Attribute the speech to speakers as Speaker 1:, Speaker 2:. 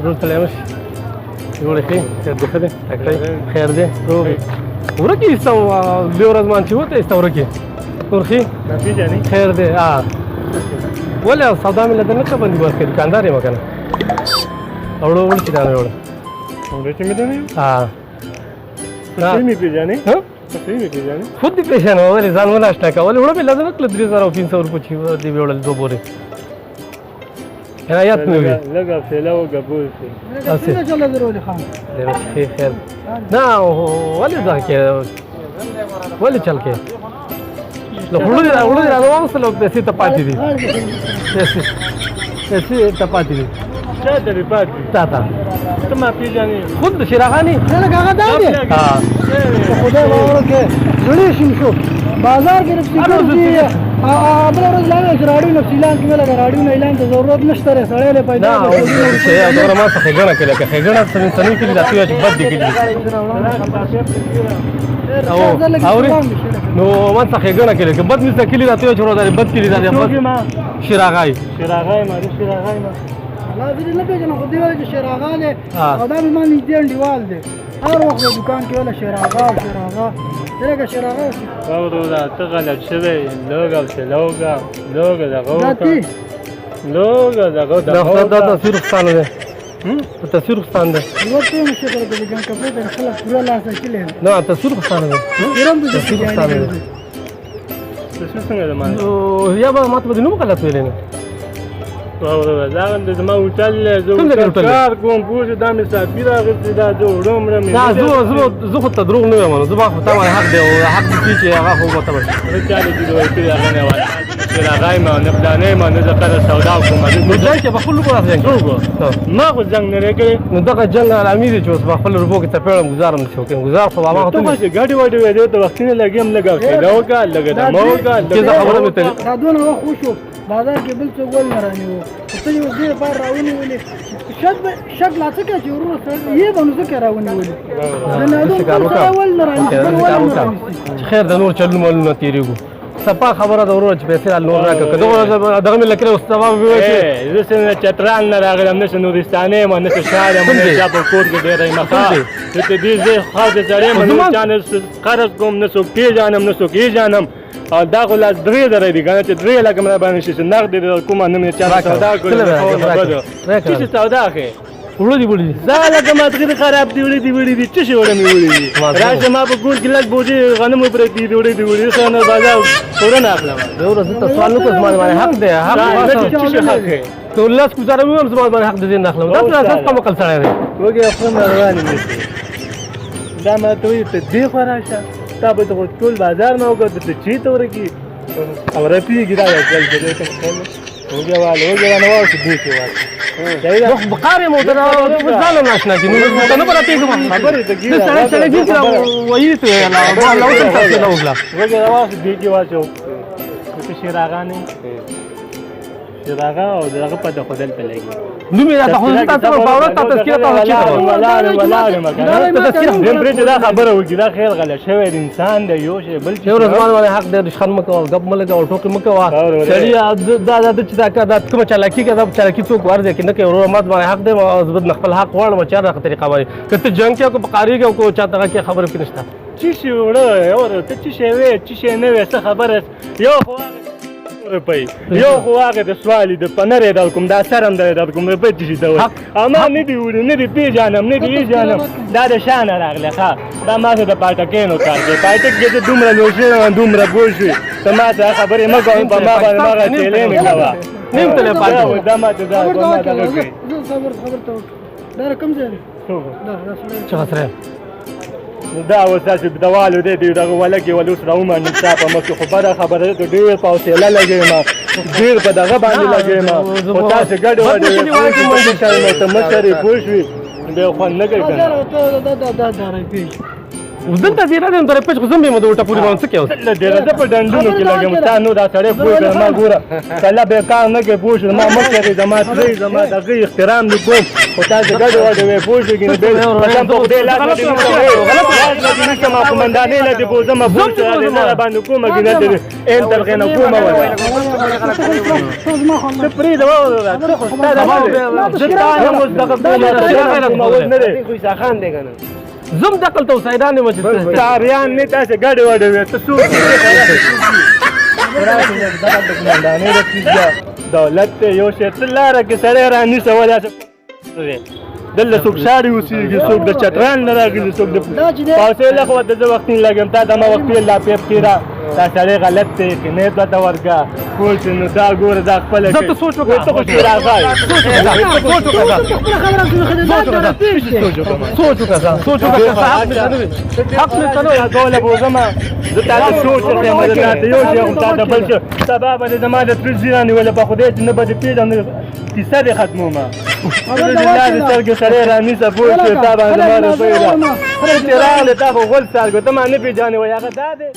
Speaker 1: ورور ته لاړ شي. جوړ ښه، خیر دی، ښه دی، تکړه خیر دی. روغ ورکې ایسته بیا ورځ مان چې وته ایسته ورکې نور ښه خیر دی. ولې سودا مې له نه ښه بندوبست کړی، دوکاندار یم که نه؟ اوړه وړ چې دا نه وړه.
Speaker 2: اوړه چې مې دا نه؟
Speaker 1: نه
Speaker 2: مې پېژنې؟ خود
Speaker 1: دې پېژنم. ولې ځان ونه اشنا که؟ ولې اوړه مې له نه کړله 3500 روپۍ چې دې وړل دوه بورې. یاد مې وي.
Speaker 2: لږه حوصله وکړه، پوه شې.
Speaker 3: څنګه چله ضروري خان؟
Speaker 1: خیر خیر. نه ولې ځه کې ولې چل کې له خوړو دې راوړو دې راواغوستل او پیسې ته پاتې دي، پیسې ته پاتې دي.
Speaker 2: چا ته دې پاتې؟
Speaker 1: تا ته.
Speaker 2: ته ما پېژنې؟
Speaker 1: خود د شیراغاني.
Speaker 3: نه لکه هغه دا دی. خدای باور وکړې زړې شین شو بازار کې رپسي ګرځي. بله ورځ لا چې راډیو نه اعلان کې لکه راډیو نه اعلان ته ضرورت نشته دی، سړی له پیدا
Speaker 1: نه. چې دومره ما څه ښېګڼه کړې که ښېګڼه څه نه کړي دا چې بد دي کړي او اوري نو ما څه ښېګڼه کړې که بد مې څه کړي دا چې ورو بد کړي دا بد. شیراغای
Speaker 2: شیراغای ما شیراغای ما
Speaker 3: لا زه نه پېژنم، خو دی وایي چې شیراغا دی او دا مې ما نږدې انډیوال دی. هر وخت په دکان کې ولا شیراغا شیراغا لکه شیراغا.
Speaker 2: وروره ته غلط شوی، لږ حوصله وکړه، لږ دغه وکړه، لږ دغه
Speaker 1: دغه. دا تصویر ستانه دی، تصویر ستان دی.
Speaker 3: وخت یې نشي کړی د ګان کپړې ته خلک پوره لاس اچولې.
Speaker 1: نه تصویر ستانه دی، تصویر ستانه دی.
Speaker 2: تصویر څنګه ده؟ ما
Speaker 1: یا به ما ته به نوم غلط ویلی نه.
Speaker 2: وروره دا زما هوټل دی، زه هوټل کار کوم، پوه شې. دا مې صافي راغستې، دا زه اوړه مړه مې
Speaker 1: نه. زه خو ته دروغ نه وایم، زه خو تا باندې حق دی او حق دې چې هغه خو ماته
Speaker 2: به زه چا له دې وایي چې هغه نه وایي چې راغی ما نه پلانې ما نه زه قرض سودا کوم.
Speaker 1: نو جنګ کې په خپل روپو راځي
Speaker 2: ما خو جنګ نه دی کړی.
Speaker 1: نو دغه جنګ امیر چې اوس په خپل روپو کې څپېړم ګزارم نشو کوم ګزار خو ما
Speaker 2: خو ته چې ګاډي واډي وې ته وختونه لګیم، لږ حوصله وکړه، لږ دمه وکړه.
Speaker 1: چې زه خبره مې
Speaker 3: دا دونه وخت وشو بازار کې بل څوک ول نه رانیو، ته یې اوس دې لپاره راونیولې. شک شک لا څه کوي چې ورور سره یې به نو ځکه راونیولې. ول نه رانیسي.
Speaker 1: خیر د نور چلو مالونه تېرېږو. صفا خبره ده وروره چې پیسې را نور راکړه که دغه مې لکړې اوس سبا به وایي
Speaker 2: چې زه څنګه چترال نه راغلم، نه څه نورستاني یم، نه څه شار یم، نه چا په کور کې ډېره یم. ښه زه ته دې ځای خاص سړی یم، نه چا نه قرض کوم، نه څوک پېژنم، نه څوک یې او دا خو لاس 3000 دي که نه چې 3 لکه مې راباندې شي چې نغد دې در کومه نه مې چا سودا کړې څه شي سودا ښې
Speaker 1: وړه دي وړي دي.
Speaker 2: دا لکه ماتغیر خراب دي وړي دي وړي دي څه شي وړه مې وړي دي. راشه ما په کور کې لږ بوجۍ غنمو پرتې دي وړي دي وړي څه نه بازار پوره نه اخلم.
Speaker 1: یو ورځ ته سوال نه کوم، زما باندې حق دی. حق
Speaker 2: څه شي حق دی؟
Speaker 1: ته لس ګزاره مې هم زما باندې حق دی نه اخلم. دا څه اساس کوم عقل سړی دی؟
Speaker 2: وږی خو مهرباني مې دا ما ته وایي ته دې خوا راشه، تا به ته خو ټول بازار نه وکړ ته چېرته ورکې او رپېږي. دا یو ځل دی ته وږی واله وږی وانه واوسې دې کې واوسې.
Speaker 1: نو بقار مو ته ځان نه آشنا کی نو ته نه پرته کوم
Speaker 2: خبرې ته
Speaker 1: کیږي. سړی سړی دې وایي ته لا لا اوس تاسو نه وګلا
Speaker 2: وږی واوسې دې کې واچو ته شیراغانې شیراغا او دغه په د خدل ته لګي.
Speaker 1: نو مې راته خو تاسو په باور ته تذکرہ تاسو چې
Speaker 2: ولاړ دیم پرې چې دا خبره وکړي دا خیر غلط شوی انسان دی یو شی بل
Speaker 1: یو ورځ باندې حق دی. رشخند مه کوه، ګپ مه لګوه، ټوکې مه کوه سړي. دا دا چې دا دا کومه چالاکي که دا چالاکي څوک ورځي کې نه کوي. وروره ما باندې حق دی، زه خپل حق غواړم چې هر طریقه باندې که ته جنګ کې که په قاري کې که چا دغه کې خبره کې نشته.
Speaker 2: چی شي وړه یو ته چی شي وې چی شي نه وې څه خبره. یو خو روپۍ یو خو هغه د سوالي د پنرې در کوم دا سرم در در کوم روپۍ چې ته وایي اما نه دي وړي نه دي پېژنم نه دي پېژنم. دا د شانه راغله ښه دا ما سره د پاټکینو کار دی. پاټک کې ته دومره لوی شوی دومره پوه شوې ته ما سره خبرې مه کوه په ما باندې مغه چیلې مې کوه.
Speaker 1: نیم تلې پاټک
Speaker 2: دا ما ته دا دغه کوي.
Speaker 3: صبر خبر ته دا کوم ځای دی؟
Speaker 1: چې خسره
Speaker 2: نو دا اوس داسې دوالو دی دی دغه ولګې ول اوس راومني ستا په مخ کې خو بده خبره ده. ته ډېر په حوصله لګې ما ډېر په دغه باندې لګې ما خو تاسې ګډې وډې وې ته مشر یې پوه شوې بیا خوند نه کوي که نه.
Speaker 3: دا دا دا دا پیژ
Speaker 1: دلته دې راځم در پچ خو زم به مده ټپوري باندې څه کوي؟
Speaker 2: له دې راځه، په ډنډونو کې لګم تا. نو دا سړی پوه کړه، ما ګوره کله به کار نه کوي، پوه شو. ما مشر یې، زما تره، زما د هغې احترام دې کوم، خو تاسو ګډ وډ وې، پوه شو. ګینه بل قسم په خدای لاس دې نشته، لاس دې نشته. ما قومندانۍ له دې بوزم، پوه شو. دې نه باندې کومه ګینه دې ان تر غنه کومه ولا ته پرېږده. وروره، ته خو ستا د زه تا یم اوس دغه کومه اوس نه دی.
Speaker 1: زم دقل ته سیدان یم چې
Speaker 2: تاریان نه تاسو ګډ وډ وې. ته څوک دولت ته یو شی ته لاره کې سړی رانیسه، ولې دلته څوک شاړې اوسېږي، څوک د چترال نه راغلي، څوک د پاوسې له خو ته زه وخت نه لګم. تا ته ما وختي لا پیپ کېره، دا سړی غلط دی که نه ته ورکه، پوه شو. نو دا ګوره، دا خپله
Speaker 1: زه ته سوچ وکړه،
Speaker 2: ته خو شیرازه یې.
Speaker 1: سوچ وکړه،
Speaker 3: خبره
Speaker 1: سوچ وکړه، سوچ وکړه. حق مې څه نه وي، حق مې څه نه وي.
Speaker 2: کوله بوزم زه تا ته سوچ وکړم، زه تا ته یو شی، تا ته بل شی. سبا به زما د تره زوی رانیوله، په خدای چې نه به دې پېژنم، کیسه دې ختمومه. د سترګې سړی رانیسه، پوه شوې؟ تا باندې زما روپۍ ده چې راغلې، تا خو غول سارګو، ته ما نه پېژنې. وایي هغه دا دی.